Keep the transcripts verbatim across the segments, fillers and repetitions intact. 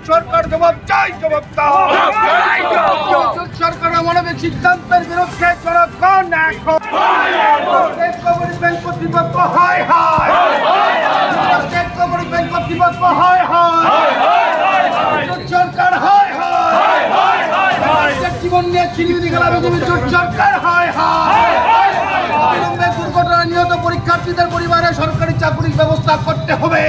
সরকার জবাব চাই, জবাব দাও। জবাব চাই, জবাব দাও। সরকারের মানবিক সিদ্ধান্তের বিরুদ্ধে জনগণ এখন। স্টেট গভর্নমেন্ট কর্তৃপক্ষ হায় হায়। স্টেট গভর্নমেন্ট কর্তৃপক্ষ হায় হায়। সরকার হায় হায়। জীবন নিয়ে ছিনিয়ে গেল বিজেপি জোট সরকার হায় হায়। অবিলম্বে দুর্ঘটনায় নিহত পরীক্ষার্থীদের পরিবারে সরকারি চাকরির ব্যবস্থা করতে হবে।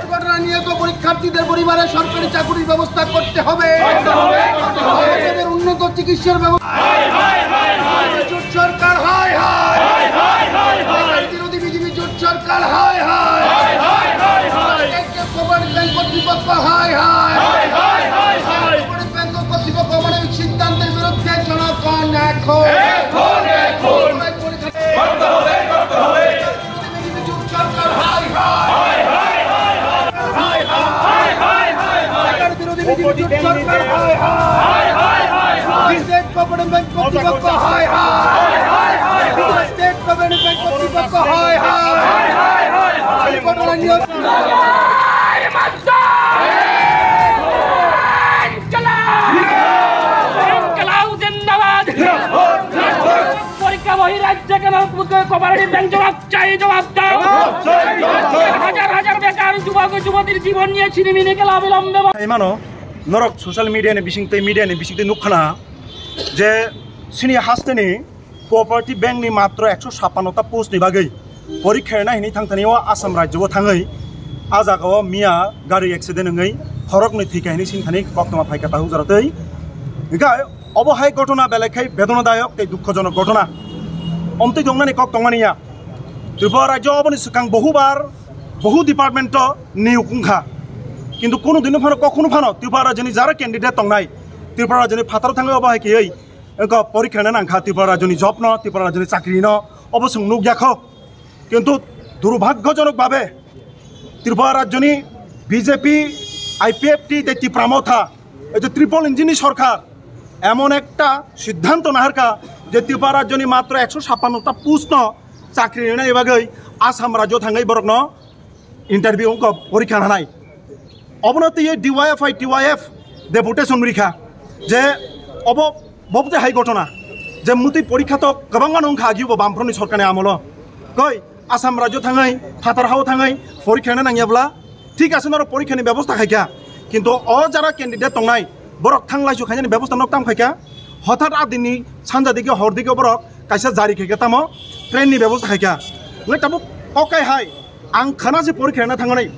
দুর্ঘটনায় নিহত পরীক্ষার্থীদের পরিবারে সরকারি চাকরির ব্যবস্থা করতে হবে। তাদের উন্নত চিকিৎসার ব্যবস্থা। জোট সরকার হায় হায়। বিরোধী বিজেপি জোট সরকার হায় হায়। স্টেট গভর্নমেন্ট কর্তৃপক্ষ হায় হায়। গভর্নমেন্ট কর্তৃপক্ষ মানবিক সিদ্ধান্তের বিরুদ্ধে জনগণ এখন। এখন, এখন। করতে হবে, করতে হবে। সরকার হায় হায়। হায় হায়, হায় হায়, হায় হায়, হায় হায়, হায় হায়। বিরোধী বিজেপি জোট সরকার হায় হায়। হায় হায়, হায় হায়। স্টেট গভর্নমেন্ট কর্তৃপক্ষ হায় হায়। হায় হায়, হায় হায়। স্টেট গভর্নমেন্ট কর্তৃপক্ষ হায় হায়। হায় হায়, হায় হায়। ঘটনা নিয়ে ইনকিলাব জিন্দাবাদ। পরীক্ষা বহিরাজ্যে কেন কোপারেটিভ ব্যাংক জবাব চাই, জবাব দাও। হাজার হাজার বেকার যুবক ও যুবতীর জীবন নিয়ে ছিনিমিনি খেলা অবিলম্বে বন্ধ। Imano norok social media ni bisingtwi, media ni bisingtwi nukkhana je sini hasteni Cooperative Bank ni matro ekso sappanno ta post ni bagwi porikha rwna hinwi thangthani o Assam rajyo o thangwi a jaga o miya gari accident wngwi khoroknwi thwikha hinwi sini thani koktwma phaikha takhuk jora twi. Hinkhe obo hai ghotona belai khai bedonadayok tei dukhojonok ghotona. Omtwi tongnani kok tongmani ya. Tripura rajyo oboni swkang bohubar bohu department o niyok wngkha. Kintu kunu dino phano kok kunu phano Tripura rajyoni jara candidate tongnai Tripura rajyoni phataro thangwi obo hai khiywi wngkha porikha rwna nangkha Tripura rajyoni job no, Tripura rajyoni chakri no, obo chwng nukya kho. Kintu durbhagyojonok bhabe Tripura rajyoni B J P, I P F T tei Tipra Motha, ei je triple engine ni sorkar, emon ekta siddhanto naharkha je Tripura rajyoni matro ekso sappanno ta post no chakri rwnani bagwi Assam rajyo thangwi borokno interview wngkha porikha rwnai. Obono twiwi D Y F I, T Y F deputation rikha je obo, bo bwtwi hai ghotona je mutwi porikha to kwbangma no wngkha agi bo Bamfront ni sorkar ni amolo. Koi Assam rajyo thangwi, phatar hao thangwi porikha rwna nangya bwla thik ase norok porikha ni bebosta khaikha. Kintu o jara candidate tongnai borok thang laisu khainani bebosta nok tam khaikha. Hothat a dinni sanja digi hor digi borok kaisa jari khaikha tamo train ni bebosta khaikha. Wngwi tabuk o kai hai Ang khana je porikha rwna thangnai,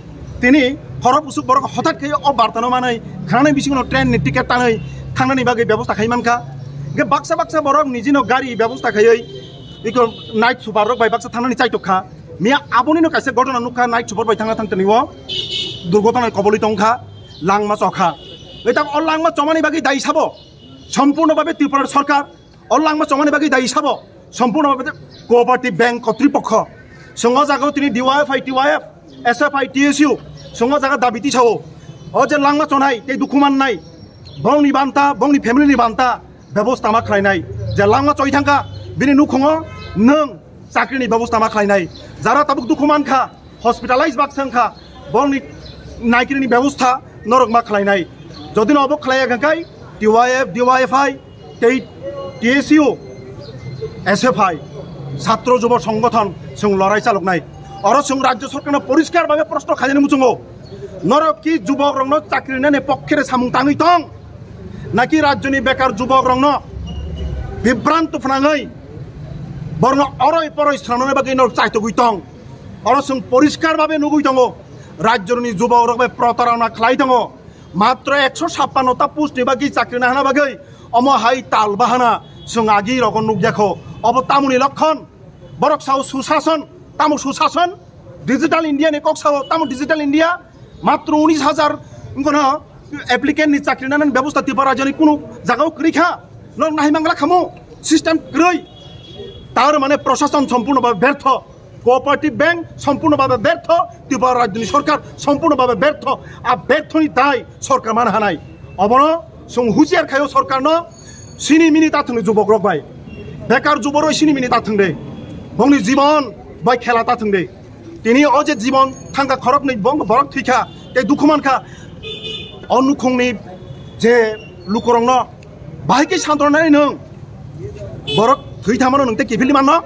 tini khorok bwswk borok hothat khe o bartano manwi khanani bisingo train ni ticket tanwi thangnani bagwi bebosta khai mankha. Hwnkhe baksa baksa borok nijino gari bebosta khaiwi iko night super rok bai baksa thangnani chaitok kha. Miya abonino kaisa ghotona nukha, night super bai thangna thangtani o durghotona kobolwi tongkha, langma chokha. Etam o langma chomani bagwi dai sabo sompurno babe Tripura sorkar. O langma chongmani bagwi dai sabo sompurno babe Cooperative Bank kotripokho. Chwng o jaga o tini D Y F I, T Y F, S F I, T S U chwng o jaga dabi tisao. O je langma chonai tei dukhu mannai, bongni banta, bongni family ni banta bebosta ma khlainai. Je langma choi thangkha bini nukhungo nwng chakri ni bebosta ma khlainai. Jara tabuk dukhu mankha, hospitalize baksa wngkha, borokni naikrini bebosta norok ma khlainai. Jodi no obo khlaiya hwnkhe T Y F, D Y F I tei T S U, S F I, Chhatro Jubo Songgothon chwng lorai chaloknai. Oro chwng rajyo sorkarno poriskar babe proshno khainani muchungo. Norok ki jubok rokno chakri nani pokkhere samung tangwi tong? Naki rajyoni bekar jubok rokno bibranto phnangwi borno oroi poroi swnamnani bagwi norok chaitogwi tong? Oro chwng poriskar babe nugwi tongo, rajyoni jubok rok bai protarona khlai tongo. Matro ekso sappanno ta post ni bagwi chakri nahana bagwi omo hai tal bahana chwng agi rogo nukya kho. Obo tamoni lokkon? Borok sao susason, tamo susason? Digital India ni kok sao, tamo Digital India? Matro unis hajar wngkha no applicant ni chakri nanani bebosta Tripura rajyoni kunu jagao kwrwi kha. Norok nahimang la khamo system kwrwi. Tar mane prosason sompurno bhabe bertho. Cooperative Bank sompurno bhabe bertho, Tripura rajyoni sorkar sompurno bhabe bertho, a berthoni dai sorkar mana hanai. Obono chwng husiar khaio sorkarno, sini mini ta thwngdi jubok rok bai. Bekar jubok rok sini mini ta thwngdi. Bongni jibon bai khela ta thwngdi. Tini o je jibon thangkha khoroknwi bong borok thwikha, tei dukhu mankha, O nukhungni je lukurokno bahai khe santornai nwng, borok thwi thamano nwng tei kiphilni manno?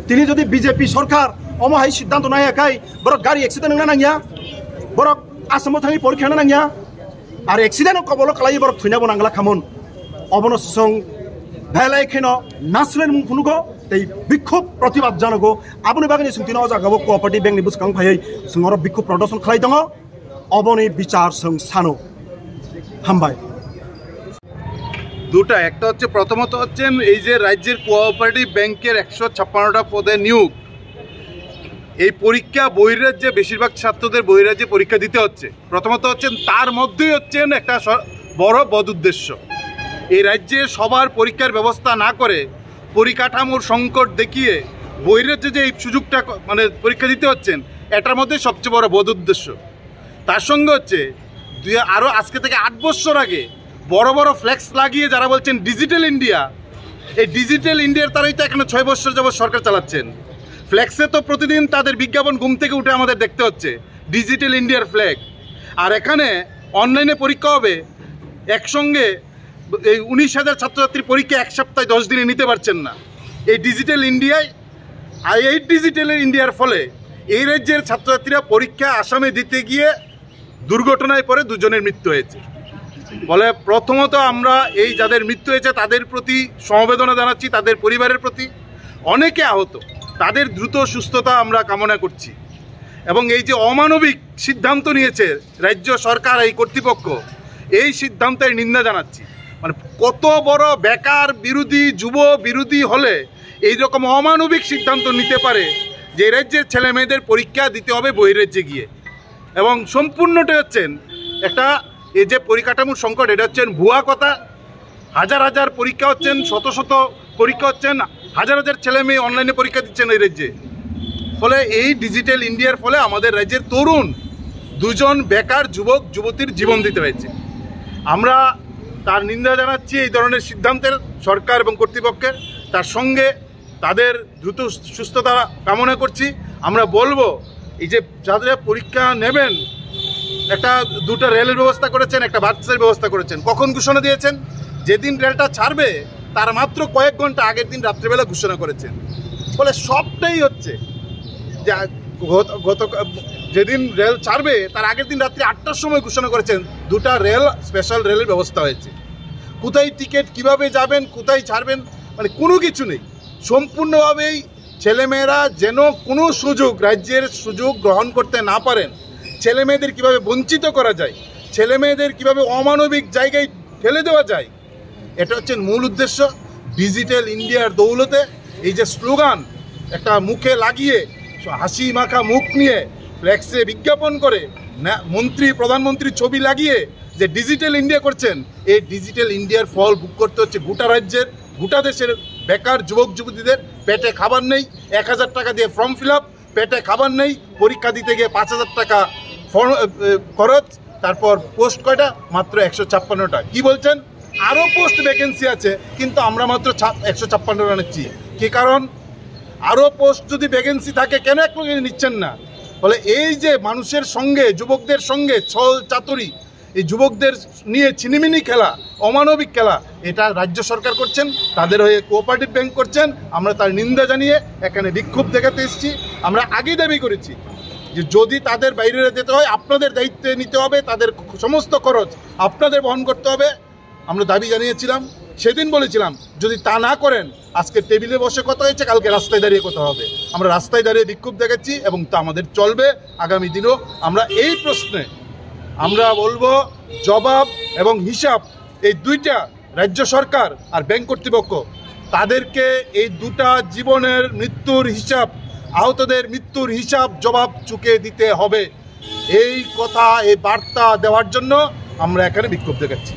Tini jodi B J P sorkar omo hai siddhanto naiya khai borok gari accident wngna nangya, borok Assamo thangwi porikha na nangya, ar accident o kobolo kalai borok thwina bo nangla khamon. Obono song belai kheno naslen mung phunugo tei bikhub protibad janogo. Aboni bagwi songtino o jagao cooperative bank ni bwskang phaiwi songoro bikhub prodorshon khlai tongo. Oboni bichar song sano. Hambai. দুটা, একটা হচ্ছে, প্রথমত হচ্ছেন এই যে রাজ্যের কোঅপারেটিভ ব্যাংকের একশো ছাপ্পান্নটা পদে নিয়োগ, এই পরীক্ষা বহির্রাজ্যে, বেশিরভাগ ছাত্রদের বহির্রাজ্যে পরীক্ষা দিতে হচ্ছে। প্রথমত হচ্ছেন, তার মধ্যেই হচ্ছেন একটা স-, বড় বদ উদ্দেশ্য। এই রাজ্যে সবার পরীক্ষার ব্যবস্থা না করে পরিকাঠামোর সংকট দেখিয়ে বহির্রাজ্যে যে এই সুযোগটা ক-, মানে পরীক্ষা দিতে হচ্ছেন, এটার মধ্যে সবচেয়ে বড় বদ উদ্দেশ্য। তার সঙ্গে হচ্ছে দুই, আরও আজকে থেকে আট বছর আগে বড় বড় ফ্লেক্স লাগিয়ে যারা বলছেন ডিজিটাল ইন্ডিয়া, এই ডিজিটাল ইন্ডিয়ার তারাই তো এখানে ছয় বছর যাবত সরকার চালাচ্ছেন। ফ্লেক্সে তো প্রতিদিন তাদের বিজ্ঞাপন ঘুম থেকে উঠে আমাদের দেখতে হচ্ছে, ডিজিটাল ইন্ডিয়ার ফ্ল্যাগ। আর এখানে অনলাইনে পরীক্ষা হবে, একসঙ্গে এই উনিশ হাজার ছাত্রছাত্রীর পরীক্ষা এক সপ্তাহে দশ দিনে নিতে পারছেন না। এই ডিজিটাল ইন্ডিয়ায়, আর এই ডিজিটাল ইন্ডিয়ার ফলে এই রাজ্যের ছাত্রছাত্রীরা পরীক্ষা আসামে দিতে গিয়ে দুর্ঘটনায় পড়ে দুজনের মৃত্যু হয়েছে। ফলে প্রথমত আমরা এই যাদের মৃত্যু হয়েছে তাদের প্রতি সমবেদনা জানাচ্ছি, তাদের পরিবারের প্রতি। অনেকে আহত, তাদের দ্রুত সুস্থতা আমরা কামনা করছি। এবং এই যে অমানবিক সিদ্ধান্ত নিয়েছে রাজ্য সরকার, এই কর্তৃপক্ষ, এই সিদ্ধান্তের নিন্দা জানাচ্ছি। মানে, কত বড় বেকার বিরোধী, যুব বিরোধী হলে এই রকম অমানবিক সিদ্ধান্ত নিতে পারে যে রাজ্যের ছেলে মেয়েদের পরীক্ষা দিতে হবে বহিরাজ্যে গিয়ে। এবং সম্পূর্ণটাই হচ্ছেন একটা, এই যে পরিকাঠামোর সংকট, এটা হচ্ছেন ভুয়া কথা। হাজার হাজার পরীক্ষা হচ্ছেন, শত শত পরীক্ষা হচ্ছেন, হাজার হাজার ছেলে মেয়ে অনলাইনে পরীক্ষা দিচ্ছেন এই রাজ্যে। ফলে এই ডিজিটাল ইন্ডিয়ার ফলে আমাদের রাজ্যের তরুণ দুজন বেকার যুবক যুবতীর জীবন দিতে হয়েছে। আমরা তার নিন্দা জানাচ্ছি এই ধরনের সিদ্ধান্তের, সরকার এবং কর্তৃপক্ষের। তার সঙ্গে তাদের দ্রুত সুস্থতা কামনা করছি। আমরা বলবো, এই যে যারা পরীক্ষা নেবেন, একটা দুটো রেলের ব্যবস্থা করেছেন, একটা বাসের ব্যবস্থা করেছেন, কখন ঘোষণা দিয়েছেন? যেদিন রেলটা ছাড়বে, তার মাত্র কয়েক ঘন্টা আগের দিন রাত্রিবেলা ঘোষণা করেছেন। ফলে সবটাই হচ্ছে যে গত, গত, যেদিন রেল ছাড়বে, তার আগের দিন রাত্রি আটটার সময় ঘোষণা করেছেন দুটা রেল, স্পেশাল রেলের ব্যবস্থা হয়েছে। কোথায় টিকিট, কিভাবে যাবেন, কোথায় ছাড়বেন, মানে, কোনো কিছু নেই। সম্পূর্ণভাবেই ছেলেমেয়েরা যেন কোনো সুযোগ, রাজ্যের সুযোগ গ্রহণ করতে না পারেন, ছেলেমেয়েদের কিভাবে বঞ্চিত করা যায়, ছেলেমেয়েদের কিভাবে অমানবিক জায়গায় ঠেলে দেওয়া যায়, এটা হচ্ছে মূল উদ্দেশ্য। ডিজিটাল ইন্ডিয়ার দৌলতে এই যে স্লোগান একটা মুখে লাগিয়ে, হাসি মাখা মুখ নিয়ে ফ্লেক্সে বিজ্ঞাপন করে, না, মন্ত্রী, প্রধানমন্ত্রীর ছবি লাগিয়ে যে ডিজিটাল ইন্ডিয়া করছেন, এই ডিজিটাল ইন্ডিয়ার ফল ভোগ করতে হচ্ছে গোটা রাজ্যের, গোটা দেশের বেকার যুবক যুবতীদের। পেটে খাবার নেই, এক হাজার টাকা দিয়ে ফর্ম ফিল আপ, পেটে খাবার নেই, পরীক্ষা দিতে গিয়ে পাঁচ হাজার টাকা ফর্ম, এ, এ, খরচ, তারপর পোস্ট কয়টা? মাত্র একশো ছাপ্পান্নটা। কি বলছেন? আরও পোস্ট ভ্যাকেন্সি আছে, কিন্তু আমরা মাত্র ছা-, একশো ছাপ্পান্নটা নিচ্ছি। কি কারণ? আরও পোস্ট যদি ভ্যাকেন্সি থাকে, কেন এক লগে নিচ্ছেন না? ফলে এই যে মানুষের সঙ্গে, যুবকদের সঙ্গে ছল চাতুরি, এই যুবকদের নিয়ে ছিনিমিনি খেলা, অমানবিক খেলা, এটা রাজ্য সরকার করছেন, তাদের হয়ে কোঅপারেটিভ ব্যাংক করছেন। আমরা তার নিন্দা জানিয়ে এখানে বিক্ষোভ দেখাতে এসেছি। আমরা আগেই দাবি করেছি যে যদি তাদের বাইরে যেতে হয়, আপনাদের দায়িত্বে নিতে হবে, তাদের সমস্ত খরচ আপনাদের বহন করতে হবে। আমরা দাবি জানিয়েছিলাম, সেদিন বলেছিলাম, যদি তা না করেন, আজকে টেবিলে বসে কথা হয়েছে, কালকে রাস্তায় দাঁড়িয়ে কথা হবে। আমরা রাস্তায় দাঁড়িয়ে বিক্ষোভ দেখাচ্ছি এবং তা আমাদের চলবে আগামী দিনও। আমরা এই প্রশ্নে আমরা বলবো, জবাব এবং হিসাব এই দুইটা, রাজ্য সরকার আর ব্যাংক কর্তৃপক্ষ, তাদেরকে এই দুটা জীবনের মৃত্যুর হিসাব, আহতদের মৃত্যুর হিসাব, জবাব চুকে দিতে হবে। এই কথা, এই বার্তা দেওয়ার জন্য আমরা এখানে বিক্ষোভ দেখাচ্ছি।